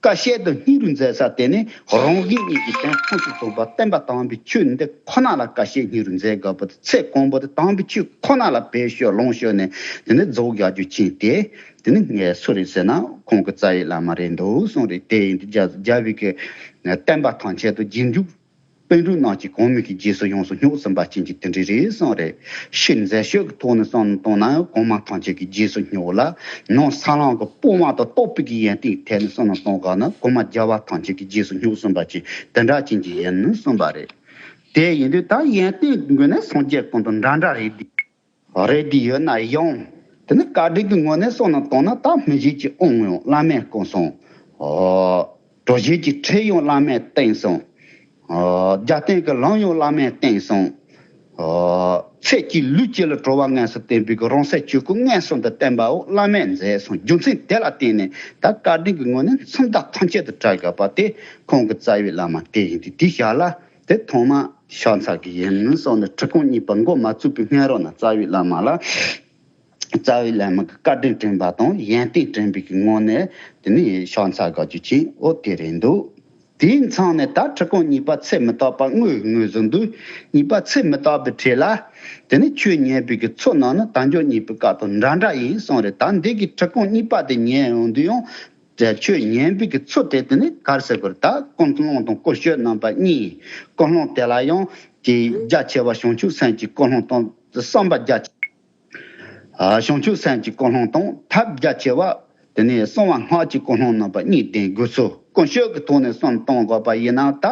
དཀའ་སྤྱད་དུ་སྙིང་རུས་མཛད་ས་དེ་ནི་རང་གཞན་གཉིས་ཀྱི་དོན་ཁོངས་སུ་ཚུད་པ་བསྟན་པ་དམ་པའི་ཆོས་འདི་ཁོ་ན་ལ་དཀའ་སྤྱད་སྙིང་རུས་མཛད་དགོས་པ་དང་། ཚེ་གང་པོ་དེ་དམ་པའི་ཆོས་ཁོ་ན་ལ་འབད་ཞོར་ལོངས་སྤྱོད་ནས། དེ་ནི་རྫོགས་རྒྱག་རྒྱུ་ཅན་དེ། དེ་ནི་ངས་སུ་རེད་ཟེར་ན་ཁོང་གི་རྩ་བའི་བླ་མ་རེད་འདུག་གསུངས་རེད། དེ་ཡིན་དུས་རྒྱལ་རྒྱལ་བའི་གི་བསྟན་པ་ཐམས་ཅད་དུ་རྗེས་འཇུག་པཎ་གྲུབ་རྣམས་ཀྱིས་གོང་མའི་གི་རྗེས་སུ་ཡོངས་སུ་སྙོགས་ཟིན་པ་ཅན་གྱི་དེ་འདྲ་རེད་གསུངས་རེད། ཕྱི་མཛེས་ཤོས་ཀྱི་ཐོག་ནས་བསམ་བློ་བཏང་ན་གོང་མ་ཐམས་ཅད་ཀྱི་རྗེས་སུ་སྙོགས་ལ། ནང་ས་ལམ་གྱི་དཔུང་དམག་དང་རྟོགས་པའི་གི་ཡོན་ཏན་ཐད་ནས་བསམ་བློ་གཏོང་ག་ན། གོང་མ་རྒྱལ་བ་ཐམས་ཅད་ཀྱི་རྗེས་སུ་སྙོགས་ཟིན་པ་ཅན་དེ་འདྲ་ཅན་གྱི་ཡིན་གསུངས་པ་རེད། དེ་ཡིན་དུས་ད་ཡོན་ཏན་ངོས་ནས་སངས་རྒྱས་གོང་དུ་འདྲ་འདྲ་རེད་དེ། རེད་དེ་ཡོད་ན་ཡང་། དེ་ནི་བཀའ་དྲིན་གྱི་ངོས་ནས་བསམ་བློ་བཏང་ན། ད་མི་བཞེད་ཀྱི་དབང་ཡང་བླ་མས་བསྐུར་སོང་། ཨོ། གྲོགས་བྱེད་ཀྱི་ཁྲིད་ཡང་བླ་མས་བསྟན་སོང་། ཨོ། རྒྱབ་རྟེན་གྱི་ལམ་ཡང་བླ་མས་བསྟན་སོང་། ཨོ། ཚེ་གཅིག་ལུས་གཅིག་ལ་གྲོལ་བ་མངོན་སུམ་བསྟན་པའི་གི་རང་སའི་ཆོས་སྐུ་མངོན་སུམ་དུ་བསྟན་པའོ། བླ་མས་མཛད་སོང་། རྒྱུ་མཚན་དེ་ལ་བརྟེན་ནས་ད་བཀའ་དྲིན་གྱི་ངོས་ནས་མཚམས་དག་ཐམས་ཅད་དུ་བྲལ་དགོས་པ་དེ་ཁོང་གི་རྩ་བའི་བླ་མ་དེ་ཡིན་དུས། དེའི་ཞབས་ལ་དེ་ཐོག་མ་ཕྱག་འཚལ་གྱི་ཡིན་གསུངས་ནས། ཁྲི་སྐོང་གཉིས་པ་འགོ་མ་བཙུགས་པའི་སྔ་རོལ་ན་རྩ་བའི་བླ་མ་ལ། རྩ་བའི་བླ་མ་གི་བཀའ་དྲིན་དྲན་པ་དང་ཡོན་ཏན་དྲན་པའི་གི་ངང་ནས་དེ་ནི་ཕྱག་འཚལ་དགོས་རྒྱུ་ཅན་འོ་དེ་རེད་འདུག་དེའི་མཚམས་ནས་ད་ཁྲི་སྐོང་གཉིས་པ་ཚད་མི་རྟག་པ་དངོས་ངོས་བཟུང་དུས། གཉིས་པ་ཚད་མི་རྟག་པའི་གྲས་ལ། དེ་ནི་ཆོས་ཉན་པའི་གི་ཚུལ་རྣམས་ནི་དལ་འབྱོར་གཉིས་པོའི་སྐབས་དང་འདྲ་འདྲ་ཡིན་གསུངས་རེད། ད་འདི་གི་ཁྲི་སྐོང་གཉིས་པ་དེ་ཉན་ཡོང་དུས་ཡང་། དེ་ཆོས་ཉན་པའི་གི་ཚུལ་དེ་དེ་ནི་ག་རེ་ཟེར་དགོས་རེད། ད་ཀུན་སློང་དང་ཀུན་སྤྱོད་རྣམ་པ་གཉིས། ཀུན་སློང་དེ་ལ་ཡང་གི་རྒྱ་ཆེ་བ་བྱང་ཆུབ་སེམས་ཀྱི་ཀུན་སློང་དང་། བསམ་པ་རྒྱ་ཆེ། ཨ། བྱང་ཆུབ་སེམས་ཀྱི་ཀུན་སློང་དང་། ཐབས་རྒྱ་ཆེ་བ་དེ་ནི་གསང་བ་སྔགས་ཀྱི་ཀུན་སློང་རྣམ་པ་གཉིས་ལྡན་དགོས་ཚུལ། ཀུན་སྤྱོད་ཀྱི་ཐོག་ནས་བསམ་བློ་གཏོང་དགོས་པ་ཡིན་ན། ད་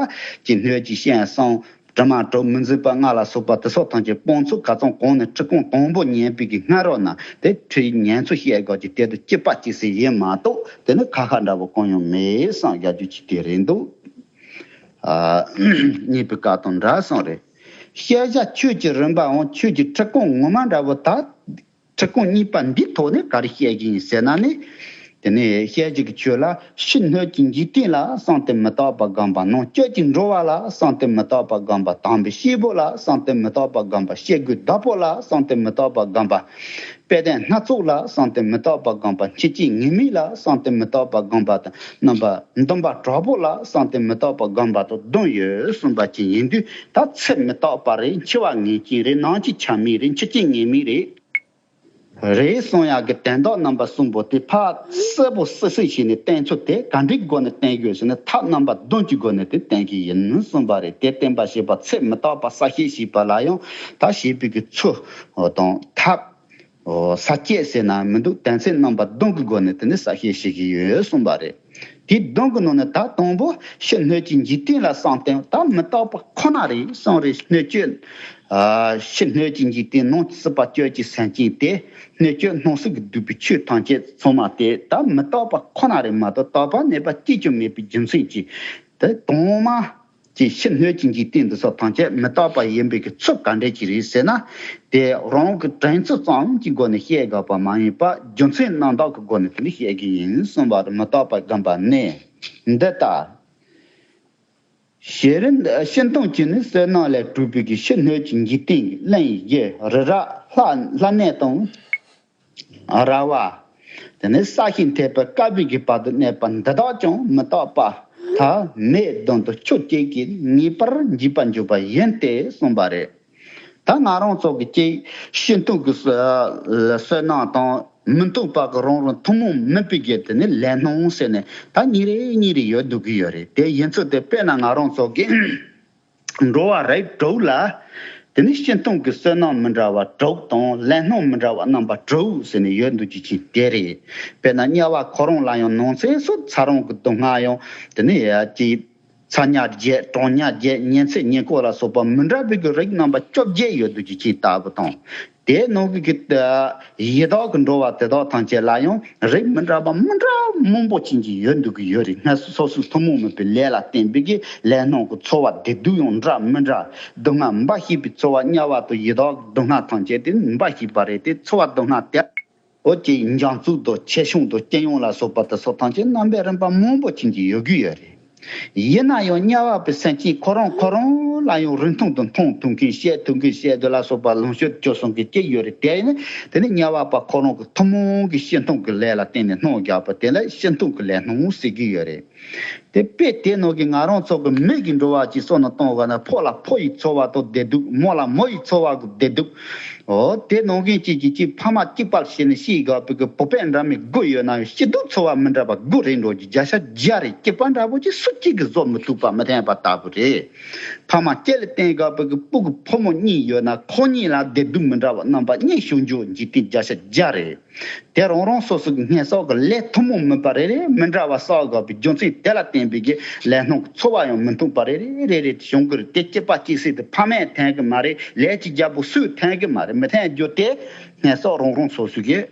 ཅི་སྣོད་ཀྱི་སྤྱན་གསུམ། དྲི་མ་དྲུག་མི་འཛིན་པ་ལྔ་ལ་སོགས་པ་དེ་ཚོ་ཐམས་ཅད་སྤོང་ཚུལ་ཁ་སང་གོང་ནས་ཁྲི་སྐོང་དང་པོ་ཉན་པའི་གི་སྔ་རོལ་ན་དེ་ཁྲིད་ཉན་ཚུལ་བཤད་དགོས་ཀྱི། དེ་དུ་སྐྱིད་པ་སྐྱིད་སེ་ཡིན་མ་གཏོགས་དེ་ནི་ཁ་ཁ་འདྲ་པོ་གང་ཡང་མེད་བསམ་རྒྱག་རྒྱུ་ཅིག་དེ་རེད་འདུག་ཨ། གཉིས་པའི་བཀའ་དང་འདྲ་གསུངས་རེད། བཤད་བྱ་ཆོས་ཀྱི་རིམ་པའང་ཆོས་ཀྱི་ཁྲི་སྐོང་ངོ་མ་འདྲ་པོ་ད། ཁྲི་སྐོང་གཉིས་པ་འདིའི་ཐོག་ནས་ག་རེ་བཤད་ཀྱི་ཡིན་ཟེར་ན་ནི། དེ་ནས་བཤད་བྱ་གི་ཆོས་ལ་ཕྱི་སྣོད་ཀྱི་འཇིག་རྟེན་ལ་བསམ་གཏན་མི་རྟག་པ་སྒོམ་པ། ནང་བཅུད་ཀྱི་འགྲོ་བ་ལ་བསམ་གཏན་མི་རྟག་པ་སྒོམ་པ། དམ་པའི་སྐྱེས་བུ་ལ་བསམ་གཏན་མི་རྟག་པ་སྒོམ་པ། སྐྱེ་དགུའི་བདག་པོ་ལ་བསམ་གཏན་མི་རྟག་པ་སྒོམ་པ། དཔལ་ལྡན་སྣ་ཚོགས་ལ་བསམ་དུ་མི་རྟོག་པ་བསྒོམ་པ། འཆི་བཅས་ངེས་མེད་ལ་བསམ་དུ་མི་རྟོག་པ་བསྒོམ་པ་དང་། རྣམ་པ་བདེན་པ་དྲག་པོ་ལ་བསམ་དུ་མི་རྟོག་པ་བསྒོམ་པ་དང་བསྡོམས་ཡོད་གསུངས་པ་ཅིག་ཡིན་དུས། ད་ཚེ་མི་རྟག་པ་རེད། འཆི་བ་ངེས་ཅན་རེད། ནམ་འཆི་ཆ་མེད་རེད། འཆི་བཅས་ངེས་མེད་རེད། རེད་གསུང་ཡག་གི་དོན་དག་རྣམ་པ་གསུམ་པོ་དེ་ཕར་གསལ་པོ་སིག་སིག་བྱས་ནས་བསྟན་ཚུལ་དེ་ག་འདྲའི་སྒོ་ནས་བསྟན་དགོས་ཟེར་ན། ཐབས་རྣམ་པ་བདུན་གྱི་སྒོ་ནས་དེ་བསྟན་གྱི་ཡིན་གསུངས་པ་རེད། དེ་བསྟན་པ་ཞེས་པ་ཚེ་མི་རྟག་པ་གསལ་བཤད་བྱས་པ་ལ་ཡང་ད་བྱེད་པའི་གི་ཚུལ་དང་ཐབས། ས་བཅད་ཟེར་ན་མི་འདུག་དོན་ཚན་རྣམ་པ་བདུན་གྱི་སྒོ་ནས་དེ་ནི་གསལ་བཤད་བྱེད་ཀྱི་ཡོད་གསུངས་པ་རེད། དེ་བདུན་གྱི་ནང་ནས་ད་དང་པོ་ཕྱི་སྣོད་ཀྱི་འཇིག་རྟེན་ལ་བསམ་སྟེ། ད་མི་རྟག་པ་ཁོ་ན་རེད་གསུངས་རེད། སྣོད་བཅུད། ཕྱི་སྣོད་ཀྱི་འཇིག་རྟེན། ནང་སྲིད་པ་བཅུད་ཀྱི་སེམས་ཅན་དེ། སྣོད་བཅུད་སྣང་སྲིད་ཀྱིས་བསྡུས་པའི་ཆོས་ཐམས་ཅད་ཚང་མ་དེ་ད་མི་རྟག་པ་ཁོ་ན་རེད་མ་གཏོགས། རྟག་པ་གནས་པ་གཅིག་ཀྱང་མེད་པའི་རྒྱུ་མཚན་གྱིས། དེ་དང་མ། ཀྱི་ཕྱི་སྣོད་ཀྱི་འཇིག་རྟེན་འདི་ཚོ་ཐམས་ཅད་མི་རྟག་པ་ཡིན་པའི་གི་ཚུལ་ག་འདྲས་ཅིག་རེད་ཟེར་ན། དེ་རང་གི་དྲན་ཚུལ་ཙམ་གྱི་སྒོ་ནས་བཤད་དགོས་པ་མ་ཡིན་པར། རྒྱུ་མཚན་རྣམ་དག་གི་སྒོ་ནས་དེ་འདྲ་བཤད་ཀྱི་ཡིན་གསུངས་པ་རེད། མི་རྟག་པ་བསྒོམ་པ་ནི་འདི་ལྟར། ཤེས་རིག་ཤེས་མཐོང་གྱིས་ནི་བསོད་ནམས་ལས་གྲུབ་པའི་གི་ཕྱི་སྣོད་ཀྱི་འཇིག་རྟེན་གྱི་གླིང་བཞི་རི་རབ་ལྷ་ལྷ་གནས་དང་། ར་བ། དེ་ནས་ས་གཞི་འཐེབ་པའི་ཀ་བའི་གི་བར་དུ་གནས་པ་འདི་དག་ཀྱང་མི་རྟག་པ་ཐ་མའི་དོན་དུ་ཆོས་ཅན་གྱིས་ངེས་པར་འཇིག་པར་འགྱུར་བ་ཡིན་ཏེ་གསུངས་པ་རེད། ད་ང་རང་ཚོ་གི་ཅིག་ཤེས་མཐོང་གི་བསོད་ནམས་དང་མི་མཐུན་པ་གི་རང་རང་ཐུན་མོང་མིན་པའི་གི་དེ་ནི་ལས་སྣང་ཟེར་ནས་ད་གཉིས་རེ་གཉིས་རེ་ཡོད་འདུག་གི་ཡོད་རེད། དེ་ཡིན་ཚུལ་དེ་དཔེར་ན་ང་རང་ཚོ་གི་འགྲོ་བ་རིགས་དྲུག་ལ། དེ་ནི་ཤེས་མཐོང་གི་བསོད་ནམས་མི་འདྲ་བ་དྲུག་དང་ལས་སྣང་མི་འདྲ་བ་རྣམ་པ་དྲུག་ཟེར་ནས་ཡོད་འདུག་རྒྱུ་ཅིག་དེ་རེད། དཔེར་ན་དམྱལ་བ་ཁོ་རང་ལ་ཡང་ནང་ཚན་སོགས་ཚ་རོང་གི་སྡུག་བསྔལ་ཡང་དེ་ནི་ཡ་ཅིག་ཚ་དམྱལ་བརྒྱད། གྲང་དམྱལ་བརྒྱད། ཉི་ཚེ་ཉེ་འཁོར་ལ་སོགས་པ་མི་འདྲ་བའི་གི་རིགས་རྣམ་པ་བཅོ་བརྒྱད་ཡོད་འདུག་རྒྱུ་ཅིག་ལྟ་བུ་དང་། དེའི་ནང་གི་གི་ཡི་དྭགས་ཀྱི་འགྲོ་བ་དེ་དག་ཐམས་ཅད་ལ་ཡང་རིགས་མི་འདྲ་བ་མི་འདྲ་མང་པོ་ཅན་གྱི་ཡོད་འདུག་གི་ཡོད་རེད། སྔར་སོ་སོའི་ཐུན་མོང་མིན་པའི་ལས་ལ་བརྟེན་པའི་གི་ལས་སྣང་གི་ཚོར་བ་བདེ་སྡུག་ཡང་འདྲ་མི་འདྲ། སྡུག་བསྔལ་འབའ་ཞིག་པའི་ཚོར་བ། དམྱལ་བ་དང་ཡི་དྭགས་ཀྱི་སྡུག་བསྔལ་ཐམས་ཅད་དེ་འབའ་ཞིག་པ་རེད། དེ་ཚོར་བ་སྡུག་བསྔལ་དེ། འོ་ཅིག་འཇམ་རྩུབ་དང་ཆེ་ཆུང་དང་སྐྱེ་ཡོང་ལ་སོགས་པ་དེ་སོགས་ཐམས་ཅད་རྣམ་པའི་རིམ་པ་མང་པོ་ཅན་གྱི་ཡོད་ཀྱི་ཡོད་རེད། ཡིན་ན་ཡང་དམྱལ་བ་པའི་སེམས་ཅན་ཁོ་རང་ཁོ་རང་ལ་ཡང་རིགས་མཐུན་དང་མཐོང་ཐུབ་མཁན། བཤད་ཐུབ་མཁན། བཤད་དུ་ལ་སོགས་པ་ལོངས་སྤྱོད་སྤྱོད་གསུམ་གྱི་སྐྱེ་ཡོད་རེད། དེ་ནི་དེ་ནི་དམྱལ་བ་པ་ཁོ་རང་གི་ཐུན་མོང་གི་ཤེས་མཐོང་གི་ལས་ལ་བརྟེན་ནས་སྣང་རྒྱག་པ་དེ་ལ་ཤེས་མཐོང་གི་ལས་སྣང་ཟེར་གྱི་ཡོད་རེད། དེ་དཔེ་དེ་ནང་གི་ང་རང་ཚོ་གི་མི་གི་འགྲོ་བ་ཅིག་བསམ་བློ་གཏོང་བ་ན། ཕོ་ལ་ཕོ་ཡི་ཚོར་བ་དང་བདེ་སྡུག་མོ་ལ་མོ་ཡི་ཚོར་བ་གི་བདེ་སྡུག་འོ་དེ་ནང་གི་ཅིག་གིས་ཅིག་ཕ་མ་གཅིག་པ་བྱས་ནས་སྐྱེས་དགོས་པའི་གི་བུ་སྤུན་འདྲ་མིན་དགུ་ཡོད་ན་ཡང་སྐྱིད་སྡུག་ཚོར་བ་མི་འདྲ་བ་དགུ་རེད་འགྲོ་རྒྱུ་བརྒྱ་ཆ་བརྒྱ་རེད། སྐྱེས་པ་འདྲ་པོ་ཅིག་སུ་གཅིག་གིས་བཟོ་མི་ཐུབ་པ་མི་ཐེན་པ་ལྟ་བུ་རེད། ཕ་མ་གཅིག་ལ་བརྟེན་དགོས་པའི་གི་སྤུ་གུ་ཕོ་མོ་གཉིས་ཡོད་ན་ཁོ་གཉིས་ལ་བདེ་སྡུག་མི་འདྲ་བ་རྣམ་པ་གཉིས་བྱུང་རྒྱུ་འཇིག་རྟེན་བརྒྱ་ཆ་བརྒྱ་རེད། དེ་རང་རང་སོ་སོ་གི་སྔོན་བསགས་ཀྱི་ལས་ཐུན་མོང་མིན་པ་རེ་རེ་མི་འདྲ་བ་བསགས་དགོས་པའི་རྒྱུ་མཚན་དེ་ལ་བརྟེན་པའི་གི་ལས་སྣང་གི་ཚོར་བ་ཡང་མི་མཐུན་པ་རེ་རེ་རེ་རེ་བྱུང་གི་རེད། དེ་སྐྱེས་པ་སྐྱེས་སྲིད་དེ་ཕ་མས་འཐེན་གི་མ་རེད། ལས་ཀྱི་རྒྱལ་པོ་སུས་འཐེན་གི་མ་རེད། མི་འཐེན་རྒྱུ་དེ་སྔོན་བསགས་རང་རང་སོ་སོ་གི་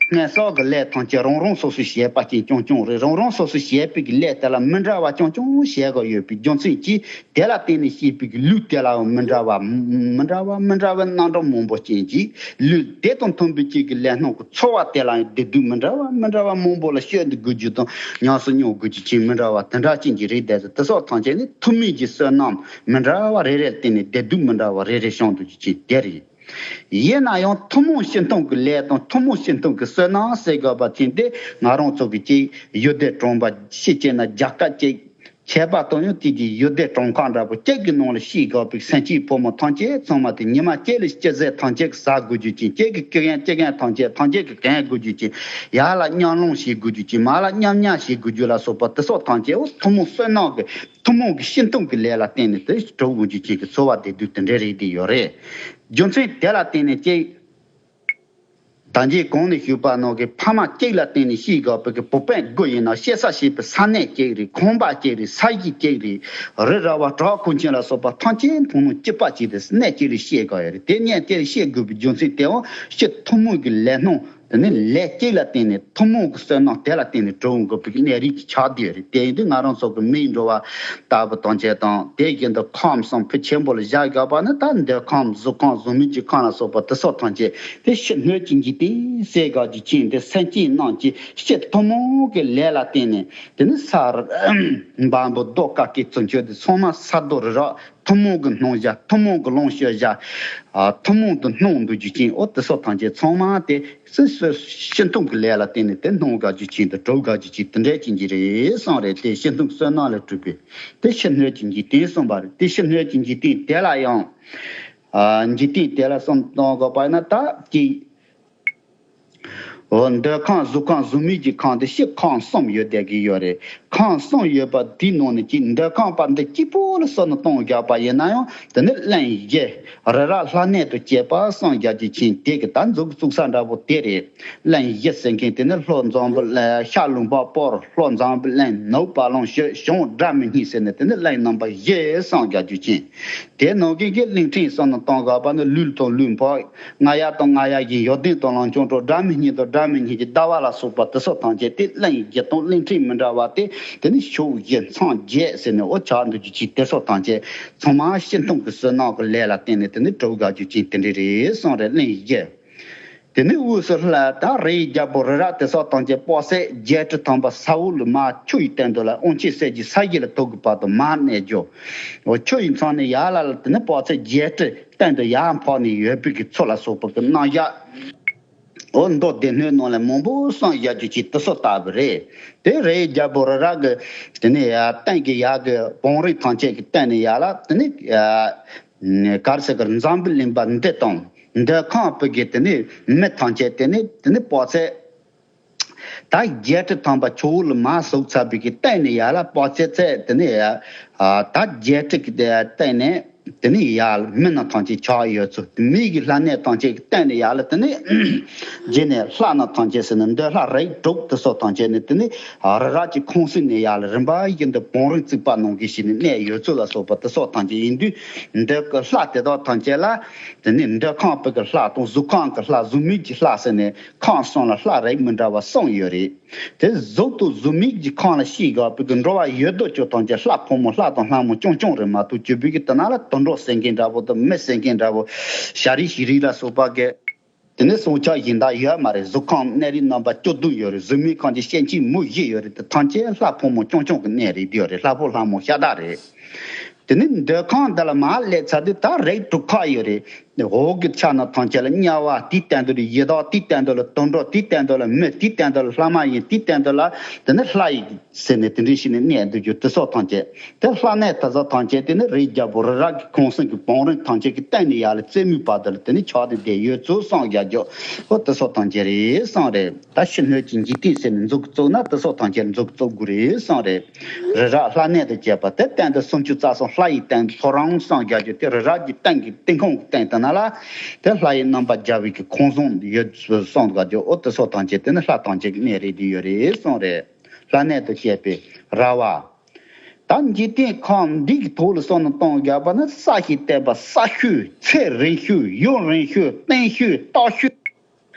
སྔོན་བསགས་ཀྱི་ལས་ཐམས་ཅད་རང་རང་སོ་སོས་བྱས་པ་ཅན་རྐྱང་རྐྱང་རེད། རང་རང་སོ་སོས་བྱས་པའི་གི་ལས་དེ་ལ་མི་འདྲ་བ་རྐྱང་རྐྱང་བྱེད་དགོས་ཡོད་པའི་རྒྱུ་མཚན་གྱིས། དེ་ལ་བརྟེན་ནས་སྐྱེས་པའི་གི་ལུས་དེ་ལའང་མི་འདྲ་བ་མི་འདྲ་བ་མི་འདྲ་བའི་རྣམ་གྲངས་མང་པོ་ཅན་གྱི་ལུས། དེ་དང་མཐུན་པའི་ཅིག་གི་ལས་སྣང་གི་ཚོར་བ་དེ་ལའང་བདེ་སྡུག་མི་འདྲ་བ་མི་འདྲ་བ་མང་པོ་ལ་སྤྱོད་དགོས་རྒྱུ་དང་ཉམས་སུ་མྱོང་དགོས་རྒྱུ་ཅན་མི་འདྲ་བ་དེ་འདྲ་ཅན་གྱི་རིགས་དེ་ཚོ་དེ་སོགས་ཐམས་ཅད་ནི་ཐུན་མིན་གྱི་བསོད་ནམས་མི་འདྲ་བ་རེ་རེ་ལ་བརྟེན་ནས་བདེ་སྡུག་མི་འདྲ་བ་རེ་རེ་བྱུང་དགོས་རྒྱུ་ཅན་དེ་རེད། ཡིན་ན་ཡང་ཐུན་མོང་སྤྱི་མཐོང་གི་ལས་དང་ཐུན་མོང་སྤྱི་མཐོང་གི་བསོད་ནམས་ཟེར་དགོས་པ་ཅན་དེ་ང་རང་ཚོ་གི་ཅིག་ཡུལ་སྡེ་གྲོང་པ་ཕྱི་བྱས་ན་རྒྱལ་ཁབ་ཅིག་ཁྱད་པར་དུ་ཡང་དེ་གི་ཡུལ་སྡེ་གྲོང་ཁྱེར་འདྲ་པོ་གཅིག་གི་ནང་ལ་སྐྱེས་དགོས་པའི་སེམས་ཅན་ཕོ་མོ་ཐམས་ཅད་ཚང་མ་དེ་ཉི་མ་གཅིག་ལ་སྐྱེད་ཚལ་ཐམས་ཅད་ཟ་དགོས་རྒྱུ་ཅན། གཅིག་གི་སྐྱེ་མཁན་སྐྱེ་མཁན་ཐམས་ཅད་ཐམས་ཅད་ཀྱིས་གང་དགོས་རྒྱུ་ཅན། ཡར་ལ་མཉམ་སློང་བྱེད་དགོས་རྒྱུ་ཅན། མར་ལ་མཉམ་མྱང་བྱེད་དགོས་རྒྱུ་ལ་སོགས་པ་དེ་སོགས་ཐམས་ཅད་འོ་ཐུན་མོང་བསོད་ནམས་ཀྱི་ཐུན་མོང་གི་སྤྱི་མཐོང་གི་ལས་ལ་བརྟེན་ནས་དེ་གྲུབ་དགོས་རྒྱུ་ཅན་གྱི་ཚོར་བ་བདེ་སྡུག་དེ་འདྲའི་རིགས་དེ་ཡོད་རེད། རྒྱུ་མཚན་དེ་ལ་བརྟེན་ནས་ཅིག་ད་ཅི་གོང་ནས་ཞུས་པ་ནང་གི་ཕ་མ་གཅིག་ལ་བརྟེན་ནས་སྐྱེས་དགོས་པའི་གི་བུ་སྤུན་དགུ་ཡིན་ན་སྐྱེ་ས་བྱེད་པའི་ས་གནས་གཅིག་རེད། ཁང་པ་གཅིག་རེད། ས་གཞི་གཅིག་རེད། རི་ར་བ་བྲག་ཁུལ་ཅན་ལ་སོགས་པ་ཐམས་ཅད་མཐོང་སྣང་གཅིག་པ་གཅིག་དེ་གནས་གཅིག་ལ་སྐྱེས་དགོས་ཡོད་རེད། དེ་གནས་གཅིག་ལ་སྐྱེས་དགོས་པའི་རྒྱུ་མཚན་དེའང་སྤྱི་ཐུན་མོང་གི་ལས་སྣང་དེ་ནི་ལས་གཅིག་ལ་བརྟེན་ནས་ཐུན་མོང་གི་བསོད་ནམས་དེ་ལ་བརྟེན་ནས་གྲུབ་འོང་དགོས་པའི་གནས་རིགས་ཀྱི་ཆགས་བསྡད་ཡོད་རེད། དེ་ཡིན་དུས་ང་རང་ཚོ་གི་མིའི་འགྲོ་བ་ལྟ་བུ་ཐམས་ཅད་དང་དེ་བཞིན་དུ་ཁམས་གསུམ་ཕལ་ཆེན་པོ་ལ་བཞག་དགོས་པ་ནི་ད་འདོད་ཁམས་གཟུགས་ཁམས་གཟུགས་མེད་ཀྱི་ཁམས་ལ་སོགས་པ་དེ་སོགས་ཐམས་ཅད་དེ་ཕྱི་སྣོད་ཀྱི་འཇིག་རྟེན་ཟེར་དགོས་རྒྱུ་ཅན་དེ་སེམས་ཅན་རྣམས་ཀྱི་སྤྱི་ཐུན་མོང་གི་ལས་ལ་བརྟེན་ནས་དེ་ནི་ས་འབའ་འབུ་རྡོ་ཀ་ཀའི་བཙུན་ཆོས་དེ་ཚང་མ་ས་རྡོ་རི་རབ། ཐུན་མོང་གི་སྣང་བྱ། ཐུན་མོང་གི་ལོངས་སྤྱོད་བྱ། ཨ། ཐུན་མོང་དུ་སྣང་འདུག་རྒྱུ་ཅན། འོ་དེ་སོགས་ཐམས་ཅད་ཚང་མ་དེ་སོ་སོའི་ཤེས་མཐོང་གི་ལས་ལ་བརྟེན་ནས་དེ་སྣང་དགའ་རྒྱུ་ཅན་དང་གྲོལ་དགའ་རྒྱུ་ཅན་དེ་འདྲ་ཅན་གྱི་རེད་གསུངས་རེད། དེ་ཤེས་མཐོང་གི་བསོད་ནམས་ལས་གྲུབ་པའི་དེ་ཕྱི་སྣོད་ཀྱི་འཇིག་རྟེན་གསུངས་པ་རེད། དེ་ཕྱི་སྣོད་ཀྱི་འཇིག་རྟེན་དེ་ལ་ཡང་། ཨ། འཇིག་རྟེན་དེ་ལ་བསམ་བློ་གཏོང་དགོས་པ་ཡིན་ན། ད་ཀྱི། འོ། འདོད་ཁམས། གཟུགས་ཁམས། གཟུགས་མེད་ཀྱི་ཁམས་དེ་ཕྱི་ཁམས་གསུམ་ཡོད་བསྡད་ཀྱི་ཡོད་རེད། ཁམས་གསུམ་ཡོད་པ་དེའི་ནང་ནས་ཀྱི་འདོད་ཁམས་པ་འདི་གཅིག་པོ་ལ་བསམ་བློ་གཏོང་རྒྱག་པ་ཡིན་ན་ཡང་། དེ་ནི་གླིང་བཞི། རི་རབ་ལྷ་གནས་དང་བཅས་པ་གསུངས་རྒྱག་རྒྱུ་ཅན་དེ་གི་ད་མཛུབ་བཙུགས་ས་འདྲ་པོ་དེ་རེད། གླིང་བཞི་ཟེར་མཁན་དེ་ནི་ལྷོ་འཛམ་བུ་གླིང་། ཤར་ལུང་པ་སྤོར། ལྷོ་འཛམ་བུ་གླིང་། ནུབ་བ་ལང་སྤྱོད། བྱང་སྒྲ་མི་སྙན་ཟེར་ནས་དེ་ནི་གླིང་རྣམ་པ་བཞི་གསུངས་རྒྱག་རྒྱུ་ཅན། དེ་ནང་གི་གི་གླིང་ཕྲན་གསུམ་ནང་གཏོང་དགོས་པ་ནི་ལུས་དང་ལུས་འཕགས། རྔ་ཡབ་དང་རྔ་ཡབ་བཞིན། ཡོན་ཏན་དང་ལམ་བྱུང་དྲུག། སྒྲ་མི་སྙན་དང་སྒྲ་མི་སྙན་གྱི་ཟླ་བ་ལ་སོགས་པ་དེ་སོགས་ཐམས་ཅད་དེ་གླིང་བཞི་དང་གླིང་ཕྲན་མི་འདྲ་བ་དེ། དེ་ནི་ཕྱོགས་བཞི་མཚམས་བརྒྱད་ཟེར་ནས། འོ། ཆགས་འདུག་རྒྱུ་ཅན་དེ་སོགས་ཐམས་ཅད་ཚང་མ་ཤེས་མཐོང་གི་བསོད་ནམས་ཀྱི་ལས་ལ་བརྟེན་ནས་དེ་ནི་གྲོལ་དགའ་རྒྱུ་ཅན་དེ་འདྲ་རེད་གསུངས་རེད། གླིང་བཞི། དེ་ནས་དབུས་སུ་ལྷ། ད་རིའི་རྒྱལ་པོ་རི་རབ་དེ་སོགས་ཐམས་ཅད་དཔག་ཚད་བརྒྱད་ཁྲི་ཐམ་པ་ས་འོག་ལས་མར་ཆུ་ཡི་སྟེང་དུ་ལ་དབང་ཆེན་གསེར་གྱི་ས་གཞི་ལ་ཐུག་གི་བར་དུ་མར་གནས་རྒྱུ། འོ། ཆུ་ཡི་མཚམས་ནས་ཡར་ལ་ལ་དེ་ནས་དཔག་ཚད་བརྒྱད་ཁྲི་སྟེང་དུ་ཡར་འཕགས་ནས་ཡོད་པའི་གི་ཚུལ་ལ་སོགས་པ་གི་རྣམ་གཞག། འོ། མདོ་སྡེ་སྣོད་ནང་ལ་མང་པོ་གསུངས་བཞག་རྒྱུ་ཅིག་དེ་སོགས་ལྟ་བུ་རེད། དེ་རིའི་རྒྱལ་པོ་རི་རབ་གི་དེ་ནས་ཡར་སྟེང་གི་ཡར་གི་བང་རིམ་ཐམས་ཅད་ཀྱི་སྟེང་ནས་ཡར་ལ་དེ་ནས། ག་རེ་ཟེར་གི། འཛམ་བུ་གླིང་པ་འདི་དང་འདོད་ཁམས་པའི་གི་དེ་ནས་མི་ཐམས་ཅད་དེ་ནས་དེ་ནས་དཔག་ཚད་ད་བརྒྱད་ཁྲི་ཐམ་པ་ཆུ་འོག་ལ་མར་ཟུག་ཚར་བའི་གི་སྟེང་ནས་ཡར་ལ་དཔག་ཚད་ཚད་དེ་ནས་ཡར། ཨ། ད་བརྒྱད་ཁྲི་གི་སྟེང་ནས་དེ་ནས་ཡར་མི་རྣམས་ཐམས་ཅད་ཆགས་ཡོད་ཚུལ། མི་གི་ལྷ་གནས་ཐམས་ཅད་ཀྱི་སྟེང་ནས་ཡར་ལ་དེ་ནས་རྗེས་ནས་ལྷ་རྣམས་ཐམས་ཅད་ཟེར་ནས་འདོད་ལྷ་རིགས་དྲུག་དེ་སོགས་ཐམས་ཅད་ནས་དེ་ནས་རི་རབ་ཀྱི་ཁོང་གསེང་ནས་ཡར་ལ་རིམ་པ་བཞིན་དུ་བང་རིམ་བརྩེགས་པ་ནང་བཞིན་བྱས་ནས་གནས་ཡོད་ཚུལ་ལ་སོགས་པ་དེ་སོགས་ཐམས་ཅད་ཡིན་དུས། འདོད་ཀྱི་ལྷ་དེ་དག་ཐམས་ཅད་ལ་དེ་ནས་འདོད་ཁམས་པའི་གི་ལྷ་དང་། གཟུགས་ཁམས་ཀྱི་ལྷ། གཟུགས་མེད་ཀྱི་ལྷ་ཟེར་ནས་ཁམས་གསུམ་ལ་ལྷ་རིགས་མི་འདྲ་བ་གསུམ་ཡོད་རེད། དེ་གཟུགས་དང་གཟུགས་མེད་ཀྱི་ཁམས་ལ་ཤེས་དགོས་པའི་གི་འགྲོ་བ་ཡོད་དོ་ཅོག་ཐམས་ཅད་ལྷ་ཕོ་མོ་ལྷ་དང་ལྷ་མོ་རྐྱང་རྐྱང་རེད་མ་གཏོགས། གྱུར་པའི་གི་དེ་ན་ལ་དུད་འགྲོ་ཟེར་མཁན་འདྲ་པོ་དང་མི་ཟེར་མཁན་འདྲ་པོ། བྱ་རིགས་བྱི་རིགས་ལ་སོགས་པ་གི། དེ་ནས་སྲོག་ཆགས་གཞན་དག་ཡོད་མ་རེད། གཟུགས་ཁམས་གནས་རིགས་རྣམ་པ་བཅུ་བདུན་ཡོད་རེད། གཟུགས་མེད་ཁམས་ཀྱི་སྐྱེ་མཆེད་མུ་བཞི་ཡོད་རེད། དེ་ཐམས་ཅད་ལྷ་ཕོ་མོ་རྐྱང་རྐྱང་གི་གནས་རེད། དེ་ཡོད་རེད། ལྷ་ཕོ་ལྷ་མོ་ཤ་སྟག་རེད། དེ་ནས་འདོད་ཁམས་འདི་ལ་མར་སླེབས་ཚར་དུས་ད་རིགས་དྲུག་ཁག་ཡོད་རེད། འོག་གི་ཆ་ན་ཐམས་ཅད་ལ་དམྱལ་བ། དེའི་སྟེང་དུ་ཡི་དྭགས། དེའི་སྟེང་དུ་ལ་དུད་འགྲོ། དེའི་སྟེང་དུ་ལ་མི། དེའི་སྟེང་དུ་ལ་ལྷ་མ་ཡིན། དེའི་སྟེང་དུ་ལ་དེ་ནི་ལྷ་ཡི་ཟེར་ནས་དེ་འདྲ་བྱས་ནས་གནས་འདུག་རྒྱུ་དེ་སོགས་ཐམས་ཅད། དེ་ལྷ་གནས་དེ་ཚོ་ཐམས་ཅད་དེ་ནི་རིའི་རྒྱལ་པོ་རི་རབ་ཀྱི་ཁོང་གསེང་གི་བང་རིམ་ཐམས་ཅད་ཀྱི་སྟེང་ནས་ཡར་ལ་རྩེ་མོའི་བར་དུ་ལ་དེ་ནི་ཆགས་ཏེ་བསྡད་ཡོད་ཚུལ་གསུངས་རྒྱག་རྒྱུ། ཨོ། དེ་སོགས་ཐམས་ཅད་རེད་གསུངས་རེད། ད་ཕྱི་སྣོད་ཀྱི་འཇིག་རྟེན་ཟེར་ནས་མཛུབ་བཙུགས་ན་དེ་སོགས་ཐམས་ཅད་མཛུབ་བཙུགས་དགོས་རེད་གསུངས་རེད། རི་རབ་ལྷ་གནས་དང་བཅས་པ་དེ་སྟེང་དུ་སུམ་ཅུ་རྩ་གསུམ་ལྷ་ཡི་སྟེང་དུ་ཐོ་རངས་གསུངས་རྒྱག་རྒྱུ། དེ་རི་རབ་ཀྱི་སྟེང་གི་སྟེང་ཁོངས་ཀྱི་སྟེང་དེ་ན་ལ་དེ་ལྷ་ཡི་རྣམ་པར་རྒྱལ་བའི་གི་ཁང་བཟང་ཡོད་གསུངས་རྒྱག་རྒྱུ། ཨོ། དེ་སོགས་ཐམས་ཅད་དེ་ནི་ལྷ་ཐམས་ཅད་ཀྱི་གནས་རེད་དེ་ཡོད་རེད་གསུངས་རེད། ལྷ་གནས་དང་བཅས་པའི་ར་བ། ད་འཇིག་རྟེན་ཁམས་འདི་གི་ཐོག་ལ་བསམ་བློ་གཏོང་རྒྱག་པ་ན། ས་ཞིང་བརྟན་པ་ས་ཆུ། ཚེ་རིང་ཤོས། ཡུན་རིང་ཤོས། བརྟན་ཤོས། རྟག་ཤོས།